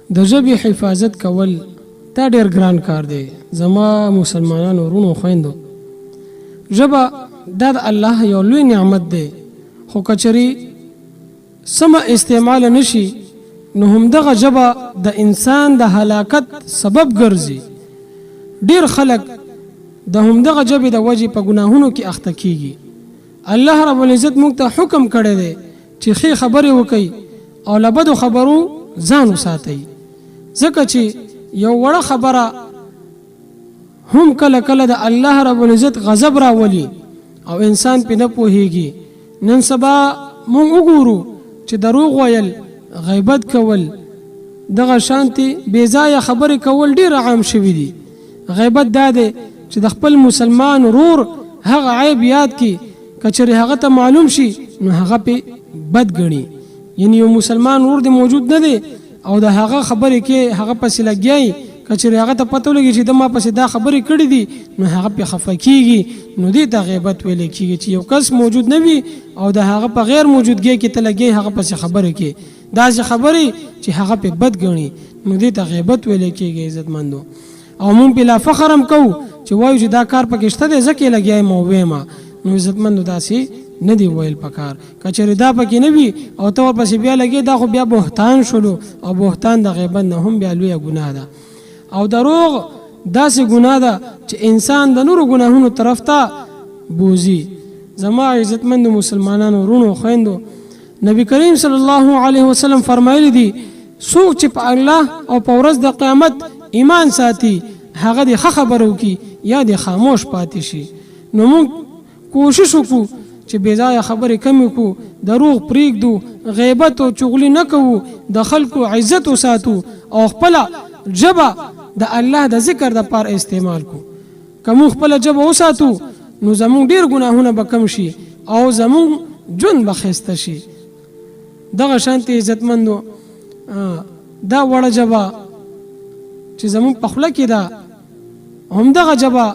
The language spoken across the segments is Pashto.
د ژبې حفاظت کول دا ډېر ګران کار دی زما مسلمانانو وروڼو خویندو. ژبه دا د الله یو لوی نعمت دی، خو که چېرې سمه استعمال نه شي نو همدغه ژبه د انسان د هلاکت سبب ګرځي. ډېر خلک د همدغه ژبې د وجې په ګناهونو کې اخته کېږي. الله رب العزت موږ ته حکم کړی دی چې ښې خبرې وکړئ او له بدو خبرو ځان وساتئ، ځکه چې یو وړه خبره هم کله کله د الله رب العزت غضب راولي او انسان پې نه پوهیږي. نن سبا موږ وګورو چې دروغ ویل، غیبت کول، دغه شانتې بې ځایه خبرې کول ډېر عام شوي دي. غیبت دا دی چې د خپل مسلمان ورور هغه عیب یاد کړي، که چېرې هغه ته معلوم شي نو هغه پې بد ګڼي. یعنی یو مسلمان ورور دې موجود نه دی او د هغه خبرې کې هغه پسې لګیا یې، که چېرې هغه ته پته ولګي چې ده ما پسې دا خبرې کړې دي نو هغه پې خفه کېږي، نو دې ته غیبت ویل کېږي چې یو کس موجود نه وي او د هغه په غیر موجودګۍ کې ته لګیا یې هغه پسې خبرې کې، داسې خبرې چې هغه پې بد ګڼي، نو دې ته غیبت ویل کېږي عزتمندو. او مونږ پې لا فخر هم کوو چې وایو چې دا کار پکې شته دی ځکه یې لګیا یم او ویم. نو عزتمندو داسې نه دی ویل پکار. که چېرې دا پکې نه وي او ته ورپسې بیا لګې دا خو بیا بهتان شولو، او بهتان د غیبت نه هم بیا لویه ګناه ده. او دروغ داسې ګناه ده چې انسان د نورو ګناهونو طرف ته بوځي. زما عزتمندو مسلمانانو وروڼو خویندو، نبی کریم صلی الله علیه وسلم فرمایلی دي، څوک چې په الله او په ورځ د قیامت ایمان ساتي هغه دې ښه خبره وکړي یا دې خاموش پاتې شي. نو موږ کوشش وکړو چې بې ځایه خبرې کمې کړو، دروغ پرېږدو، غیبت او چغلي نه کوو، د خلکو عزت وساتو او خپله ژبه د الله د ذکر دپاره استعمال کړو. که موږ خپله ژبه وساتو نو زموږ ډېر ګناهونه به کم شي او زموږ ژوند به ښایسته شي. دغه شانتې عزتمندو، دا وړه ژبه چې زموږ په خوله کې ده همدغه ژبه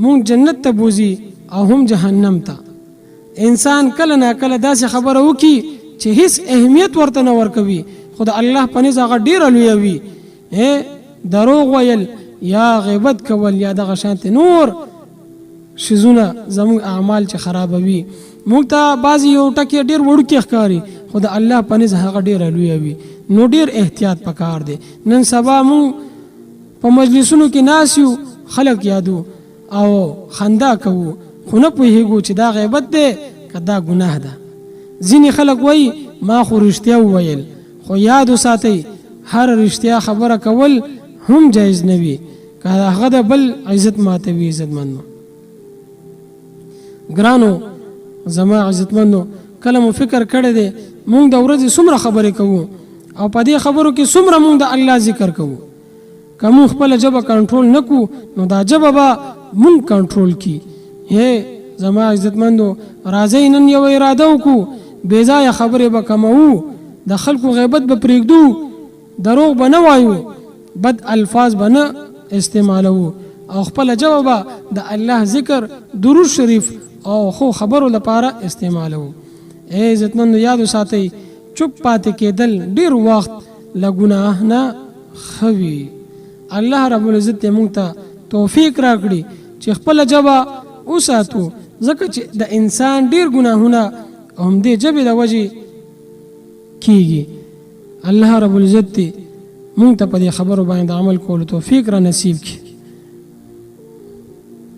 موږ جنت ته بوځي او هم جهنم ته. انسان کله نا کله داسې خبره وکړي چې هیڅ اهمیت ورته نه ورکوي، خو د الله په نزد هغه ډېره لویه وي. دروغ ویل یا غیبت کول یا دغه شانتې نور شیزونه زموږ اعمال چې خرابوي. موږ ته بعضې یو ټکی ډېر وړوکی ښکاري، خو د الله په نزد هغه ډېره لویه وي. نو ډېر احتیاط پکار دی. نن سبا موږ په مجلسونو کې ناست یو، خلک یادو او خندا کوو، خو نه پوهېږو چې دا غیبت دی که دا ګناه ده. ځینې خلک وایي ما خو رښتیا وویل، خو یاد وساتئ هره رښتیا خبره کول هم جایز نه وي که هغه د بل عزت ماتوي. عزتمندو ګرانو، زما عزتمندو، کله مو فکر کړی دی مونږ د ورځې څومره خبرې کوو او په دې خبرو کې څومره مونږ د الله ذکر کوو؟ که مونږ خپله ژبه کنټرول نه کړو نو دا ژبه به مونږ کنټرول کړي. هی زما عزتمندو، راځئ نن یوه اراده وکړو، بې ځایه خبرې به کموو، د خلکو غیبت به پرېږدو، دروغ به نه وایو، بد الفاظ به نه استعمالوو او خپله ژبه به د الله ذکر، درود شریف او ښو خبرو لپاره استعمالوو. ای عزتمندو، یاد وساتئ چوپ پاتې کېدل ډېر وخت له ګناه نه ښه وي. الله رب العزت دې موږ ته توفیق راکړي چې خپله ژبه وساتو، ځکه چې د انسان ډېر ګناهونه همدې ژبې د وجې کېږي. الله رب العزت دې موږ ته په دې خبرو باندې د عمل کولو توفیق را نصیب کړي.